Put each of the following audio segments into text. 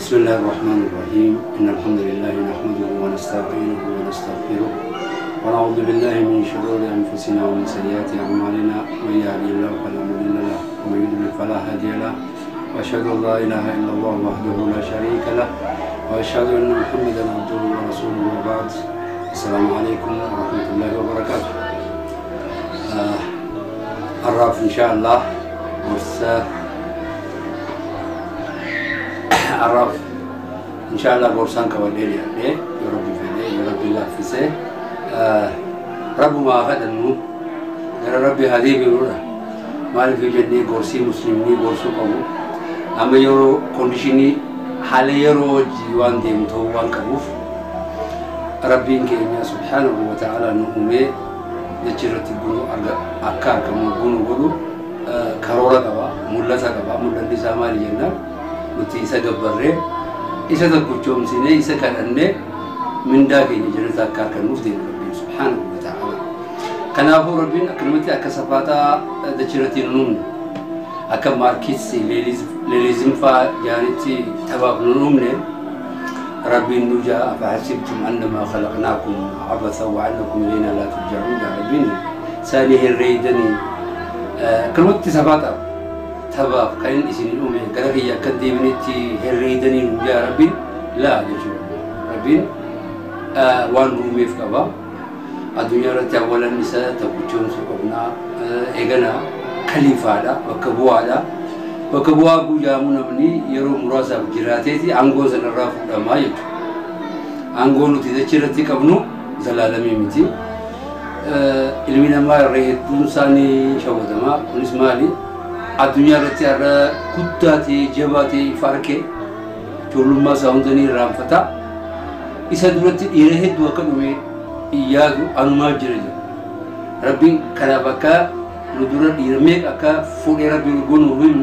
بسم الله الرحمن الرحيم. إن الحمد لله نحمده ونستعينه ونستغفره ونعوذ بالله من شرور أنفسنا ومن سيئات أعمالنا. من يهده الله فلا مضل له ومن يضلل فلا هادي له. وأشهد أن لا إله إلا الله وحده لا شريك له وأشهد أن محمدا عبده ورسوله. وبعد، السلام عليكم ورحمة الله وبركاته. الراب إن شاء الله الراب إن شاء الله بورسان كواليل يعني يا ربي فيني يا ربي الله فيسه رب ما أخذ إنه يا ربي هذه بيقوله ما في جنة غورسي مسلمني غورسو كابو أما يورو كونديشني حالي يورو جيوان ديمتو وان كابوف ربي إنك سبحانه وتعالى نقومه دجرتي بنو أكار كم بنو بنو كارورا كوا ملا سكوا ملا نسامة لجنة نتي إسا جبره إسا تكوچوم سينه إسا كأنه من داخل جنة أكار كنوف دين ربي سبحانه وتعالى. كنافو ربي أكرمتي أكسفاتا دجرتي نون أكا ماركيس ليليزم فا جانتي تباب نومنه ربي نجا أفحسبتم أنما خلقناكم عبثا وأنكم إلينا لا ترجعون. يا ربي ساليه الريدني كلمة سباتا تباب كاين إسين الأمي كذا كديمنتي هريدني يا ربي لا يجوز ربي وان رومي في كبا الدنيا رتي أولا نساء تبوتشون سقبنا إجنا خليفة لا وكبوا لا وكبوا جامونا مني يرو مراسة جراتي أنغو زنراف دمايت أنغو نتيجة كابنو زلالمي متي إلمنا ما رهيتون ساني شو دما ونسمالي الدنيا رتي أرى كتاتي جباتي فاركة جلوما ساوندني رامفتا إذا دولت إيرهد وكانوا إيادو أنما جرجا ربي كلابك ندورة إيرميك أكا فوق ربي يقولون هم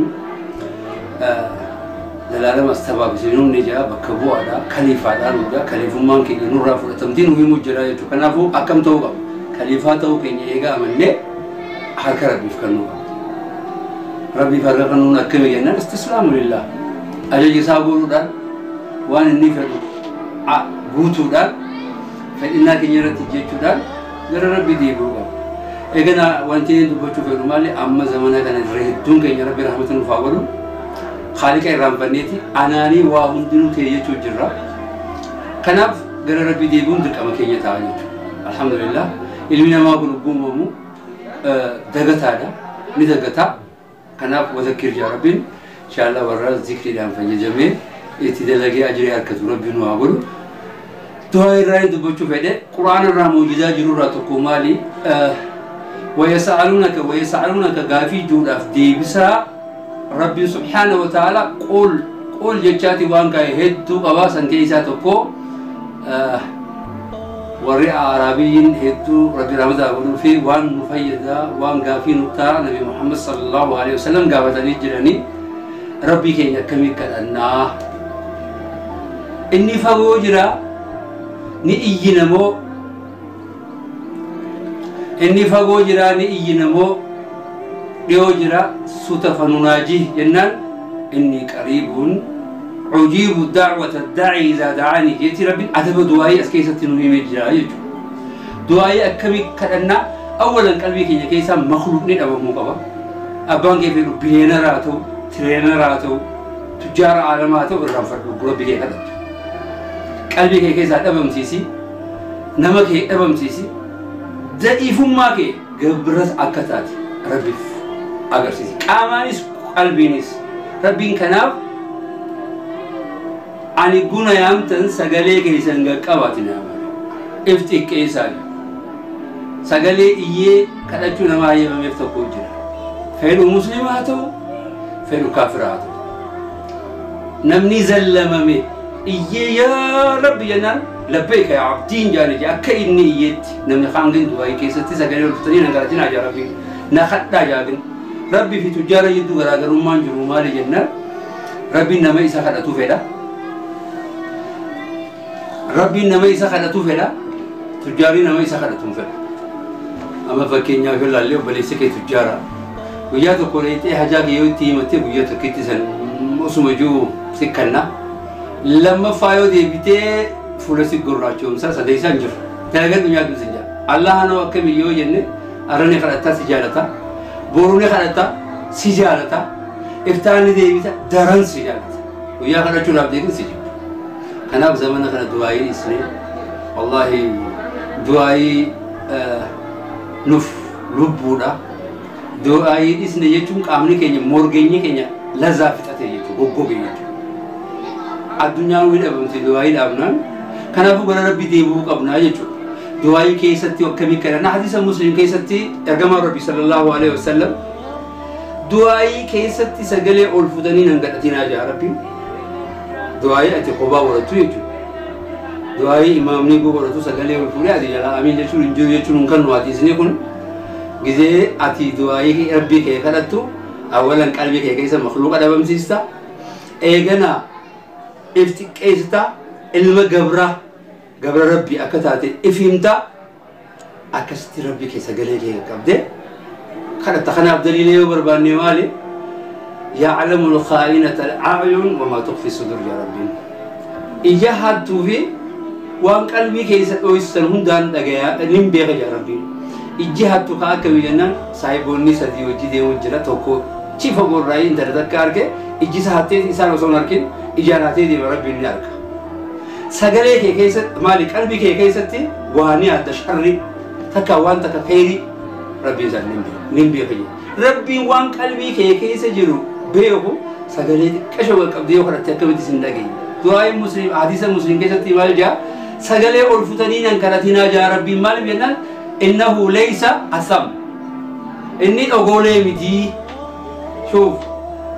دلالة مستباب سينون نجا بكبوا على خليفة على نوجا خليفة مان كي نورا فوق تمدين هم جرا يتوكنا فوق أكم توقع خليفة تو كي يجا منه حركة ربي فكنوا ربي فرقنا أكم يجنا استسلام لله أجل يسابورو دان وان النفر غوتو دان فإنك نيرتي جيتو دان غير ربي ديبو إذن وانتين دبوتو في المال أما زمانه كان رهدون كي ربي رحمة نفاولو خالق إرام بنيتي أناني واهندنو تيجي جرا كناف غير ربي ديبون درك أما كينيا تاعي الحمد لله إلمنا ما بنقوم مو دقت هذا ندقتها كناف وذكر يا ربي إن شاء الله ورا ذكر لهم في جميع يتدلقي أجري أركض ربي نوابلو دعاء الرأي دبوتو فيده قرآن الرا موجودة جرورة تقومالي ويسألونك ويسألونك غافي جود أفدي بسا ربي سبحانه وتعالى قول قول جتاتي وانك هدو قواسا كيسا تقو ورئ عربيين هدو ربي رحمة الله في وان مفيدا وان غافي نتا نبي محمد صلى الله عليه وسلم غافتني جراني ربي كي يكمي كأنا إني فوجرا ني إيجنمو إني فوجرا ني إيجنمو ديوجرا ستفنناجي جنان إني قريب أجيب دعوة الداعي إذا دعاني جيتي ربي أدب دعائي أسكيسة نهيم جرايج دعائي أكمي كأنا أولا قلبي كي كيسا مخلوق نيد أبو مقابا أبان كيف بليونيراتو ترينراتو تجار عالماتو الرفع ربي كي هذا قلبي كي كيسا أبم سيسي نمك أبم سيسي ضعيف ما كي جبرت أكتات ربي أغرسيسي قامانيس قلبينيس ربي كناف ani guna yaamtan sagalee keessan qaqqabaatina if xiqqeessaa sagalee iyyee kadhachuu nama hayyamameef tokko jira fedhu musliima haa ta'u fedhu kaafira haa ta'u namni zallamame iyyee yaa rabbi jennaan labbayka yaa abdiin jaane jee akka inni iyyeetti namni kaan du'aayii keessatti sagalee ol fuutanii na kadhatinaa jaa rabbi na kadhaa jaagin rabbi fi tujjaara jidduu garaagarummaan jiru maali jennaan rabbiin nama isa kadhatu fedha ربي نما إسا خلتو فلا تجاري نما إسا خلتو فلا أما فكينيا في الله اللي وبليس كي تجارة ويا تقولي حاجة يوتي متى ويا تكتي سن وسمجو سكنا Lammaffaa yoo deebitee fuula si gurraachoomsa sadeessaan jiru. Dalagaa nyaatu si jaa. Allahanoo akkamii yoo jenne arrani kadhattaa si jaalata. Boruuni kadhatta si jaalata. Iftaanni deebita daran si jaalata. Guyyaa kadhachuudhaaf deebiin si jibba. Kanaaf zamana kana du'aayii dhiisnee wallaahi du'aayii nuuf lubbuudha. Du'aayii dhiisne jechuun qaamni keenya morgeenyi keenya lazaa fixate jechuudha goggoge jechuudha. Addunyaan wii dhabamte du'aayii dhaabnaan kanaafuu gara rabbii deebi'uu qabnaa jechuudha. Du'aayii keessatti akkamii kadhanna hadiisa muslim keessatti ergamaa rabbi sallallahu alaihi wasallam du'aayii keessatti sagalee ol fuutanii nan kadhatinaa jaa rabbiin. Du'aayii ati kophaa godhattu jechuudha. Du'aayii imaamni godhatu sagalee ol fuudhee ati jalaa amiin jechuun hin jiru jechuun hin kennu hadiisni kun gizee ati du'aayii rabbii kee kadhattu awalan qalbii kee keessa makhluuqa dhabamsiista. Eegana if xiqqeessita ilma gabraa gabra rabbii akka taate if himta akkasitti rabbii kee sagalee kee qabdee kadhatta. Kanaaf daliila yoo barbaanne maali? يعلم الخائنة الأعين وما تخفي الصدور يا ربي. إجا حدو في وان قلبي كيس أويسن هندان دغيا نيم بيغ يا ربي. إجا حدو كا كوي جنان صاحبوني سدي وجي دي وجرا توكو چي فغور راي اندر تكارك إجي ساتي إنسان وسون أركين إجا راتي دي ربي نيارك. سغلي كي كيس مالي قلبي كي كيستي واني عند شر تكا وان تكا خيري ربي زال نيم بيغ ربي وان قلبي كي كيس جرو beeku sagalee xiqqashoo qaqqabdee yoo kadhatte akkamitti sin dhageenye. Du'aayin muslim hadiisa muslim keessatti maal jaa sagalee ol futanii nan kadhatinaa jaa rabbiin maaliif jennaan innahu laysa asam inni dhogoolee mitii shuuf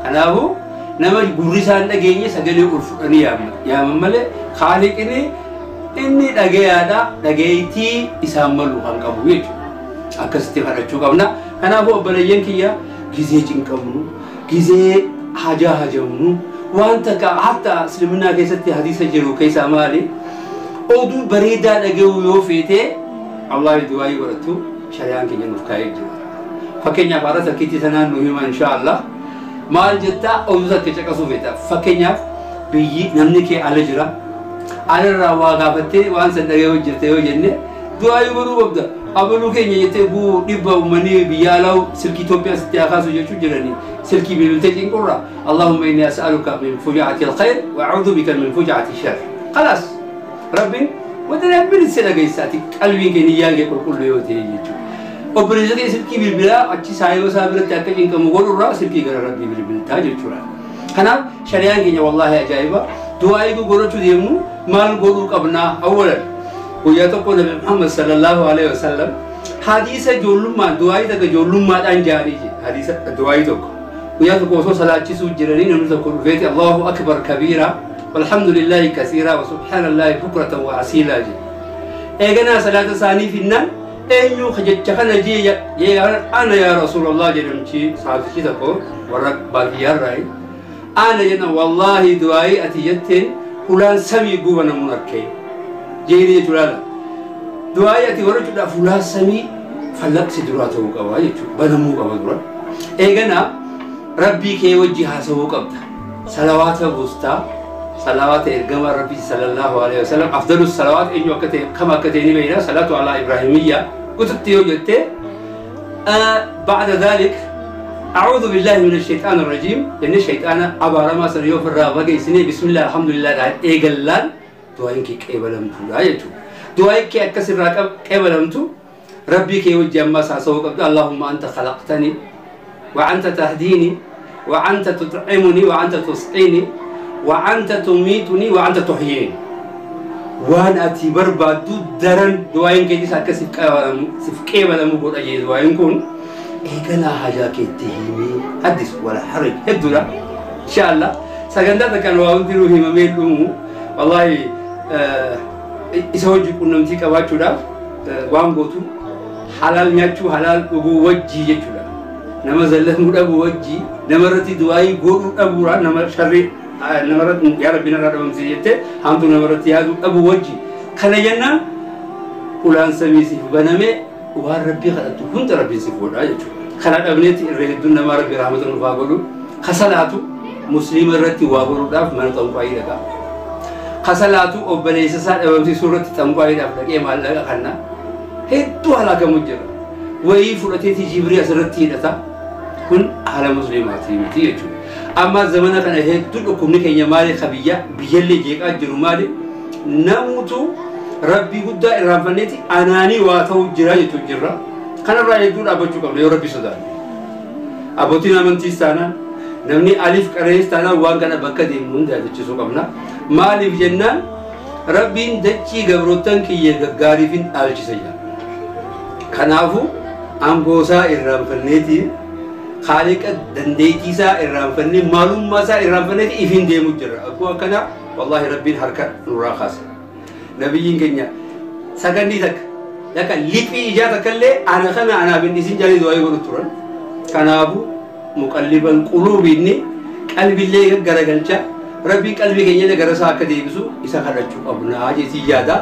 kanaafuu nama gurri isaan dhageenye sagalee ol fudhanii yaaman malee khaaliqni inni dhagayaadha dhageeytii isaan malu kan qabu jechuudha. Akkasitti kadhachuu qabna. Kanaafuu obboleeyyan kiyya gizee cinqabnu gizee hajaa hajamnu waan takka hatta isliminaa keessatti hadiisa jiru keessaa maali oduu bareedaa dhaga'uu yoo feete Allahi du'aayii godhattu shari'aan keenya nuuf kaa'ee jira. Fakkeenyaaf har'a takkiitti sanaan nu hima insha Allah maal jettaa oduu takka caqasuu feeta. Fakkeenyaaf biyyi namni kee ala jira alarraa waa gaafattee waan san dhaga'uu jirte yoo jenne du'aayii godhuu qabda. Abaluu keenya jettee guu dhibba uummanni biyya alaa silkii Itoophiyaa sitti haa kaasu jechuu jirani silkii bilbiltee cinqurra Allahumma inni as'aluka min fujaa'ati alkhayr wa a'udhu bika min fujaa'ati shar. Khalaas rabbiin wanta rabbiin si dhageessa ati qalbiin kee niyyaan kee qulqulluu yoo ta'e jechuudha. Obboleessa kee silkii bilbilaa achi saayiboo isaa biratti akka cinqamu godhurraa silkii gara rabbii bilbiltaa jechuudha. Kanaaf shari'aan keenya wallaahi ajaa'iba du'aayii godhachuu deemnu maal godhuu qabnaa awwalan. Guyyaa tokko Nabi Muhammad sallallahu alaihi wasallam hadiisa ijoollummaan du'aayii takka ijoollummaadhaan jaanii je hadiisa du'aayii tokko guyyaa tokko osoo salaachisuu jiranii namni tokko dhufeeti Allahu akbar kabiira walhamdulillahi kasiira wa subhaanallahi bukratan wa asiilaa je. Eeganaa salaata isaanii finnaan eenyu jecha kana jee ana yaa rasuulallah jedhamchi sahabichi tokko warra baadiyyaarraayi ana jenna wallaahi du'aayii ati jetteen hulaan samii guuba namuun arkee jeeni jechuudha. Du'aayii ati godhachuudhaaf hulaa samii fallaqsi duraa ta'uu qaba jechuudha. Banamuu qaba dura. Eeganaa rabbii kee wajji haasawuu qabda. Salawaata buustaa, salawaata ergama rabbii sallallahu alaihi wasallam afdalu salawaat eenyu akka ta'e kam akka ta'e ni beekna salaatu alaa ibraahimiyyaa gututti yoo jettee بعد ذلك أعوذ بالله من الشيطان الرجيم لأن الشيطان أبارما سنيو في الرابع سنة بسم الله الحمد لله إيجلال du'aayin kee qeebalamtuudha jechuudha. Du'aayin kee akkas irraa qeebalamtu rabbii kee wajji ammas haasawuu qabdu Allahumma anta khalaqtani wa anta tahdini wa anta tut'imuni wa anta tusqini wa anta tumituni wa anta tuhyini. Waan ati barbaaddu daran du'aayin keetis akka siif qeebalamu godha jee du'aayin kun eeganaa hajaa keetti himee haddis wala haraj hedduudha. Insha Allah sagantaa takkaan waa hundinuu himamee dhumu wallahi isa hojii quunnamtii qabaachuudhaaf waan gootu halaal nyaachuu halaal dhuguu wajjii jechuudha. Nama zallamuu dhabuu wajjii nama irratti du'aayii godhuu dhabuudha nama sharrii namarratti yaa rabbi narraa dhabamsiise jettee hamtuu namarratti yaaduu dhabuu wajjii. Kana jennaan ulaan samii siif banamee waan rabbii kadhattu hunda rabbiin siif godhaa jechuudha. Kana dhabneetti irra hedduun namaa rabbi rahmata nuuf haa godhu. Kasalaatu musliima irratti waa godhuudhaaf mana xanqaayii dhaqaa. Kasalaatu obboleessa isaa dhabamsiisuu irratti xanqwaayiidhaaf dhaqee maallaqa kanna hedduu halaakamu jira. Wayii fudhateeti jibrii asirratti hidhata. Kun haala musliimaatii miti jechuudha. Amma zamana kana hedduu dhukkubni keenya maali ka biyya biyyallee jeeqaa jiru maali namutu rabbii guddaa irraanfanneeti anaanii waa ta'u jira jechuu jirra. Kanarraa hedduu dhaabbachuu qabna yoo rabbi sodaanne. Abbootiin amantiis taanaan namni alif qarees taanaan waan kana bakka deemnu hunda yaadachiisuu qabna. Maaliif jennaan rabbiin dachii gabroottan kiyya gaggaariifin dhaalchisa jedha. Kanaafuu aangoosaa irraanfanneeti haaliqa dandeettiisaa irraanfannee maalummaasaa irraanfanneeti ifiin deemu jirra. Akkuma akkana wallaahi rabbiin harka nurraa kaasa. Nabiyyiin keenya sakandii takka yakka liphii ijaa takka illee ana kana anaaf hin dhiisin jedhanii du'aa godhu turan. Kanaafuu muqallibal quluubi inni qalbillee garagalcha rabbiin qalbii keenya gara isaa akka deebisu isa kadhachuu qabna jeetii yaada.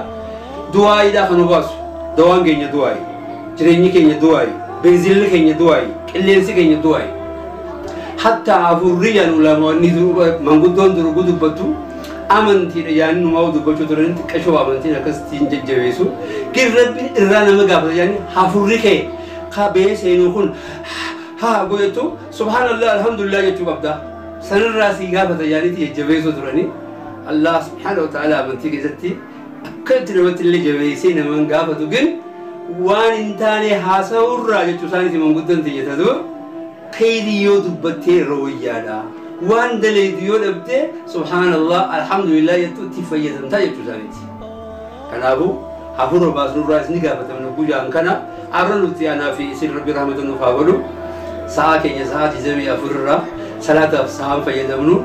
Du'aayiidhaa kan nu baasu dawaan keenya du'aayi jireenyi keenya du'aayi benziilli keenya du'aayi qilleensi keenya du'aayi. Hatta afurri yaan ulamoonni manguddoon duruu dubbattu amantiidha yaani numaa dubbachuu turan xiqqashoo amantiin akkasitti jajjabeessu. Gin rabbiin irraa nama gaafata yaani hafurri kee qabee seenuu kun haa godhatu subhaanallah alhamdulillah jechuu qabda. Sanirraa si gaafata yaanitti jajjabeessuu turani. Allah subhaanahu wa ta'ala amantii keessatti akkatti namatti illee jabeessee naman gaafatu gin waan hin taane haasa'urraa jechuu isaaniiti manguddoon tiyyatatu kheyrii yoo dubbattee irra wayyaadha. Waan daleedu yoo dhabde subhaanallah alhamdulillah jettu itti fayyadamtaa jechuu isaaniiti. Kanaafuu hafuura baasnurraa isni gaafatamna guyyaan kana arra nuti anaa fi isin rabbi rahmata nuuf haa godhu. Sa'a keenya sa'a 24 irraa salaataaf sa'aan fayyadamnu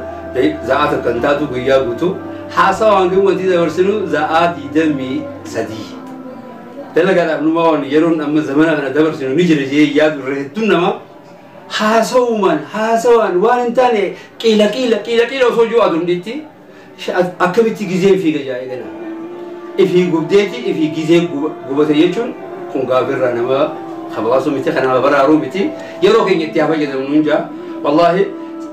za'a takka hin taatu guyyaa guutuu haasawaan kun wanti dabarsinu za'a 23. Dalagaadhaaf numaa waan yeroon amma zamana kana dabarsinu ni jira jee yaadu irra hedduun nama haasawumaan haasawaan waan hin taane qiila qiila qiila qiila osoo jiru aduun dhiitti akkamitti gizeen fiiga jaa'ee gana. Ifii gubdeeti ifii gizee gubate jechuun kun gaafirraa nama kabaasuu miti kan nama baraaruu miti yeroo keenya itti haa fayyadamnu hin jaa. Wallaahi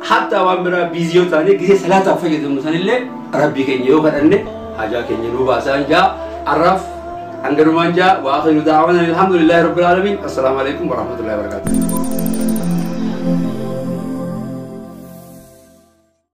hatta waan biraa biizii yoo taane gizee salaataaf fayyadamnu sanillee rabbii keenya yoo kadhanne hajaa keenya nuu baasaan jaa. Arraaf hanganumaan jaa. Wa akhiru da'waana alhamdulillahi rabbil aalamiin. Assalaamu alaikum warahmatullahi wabarakatuh.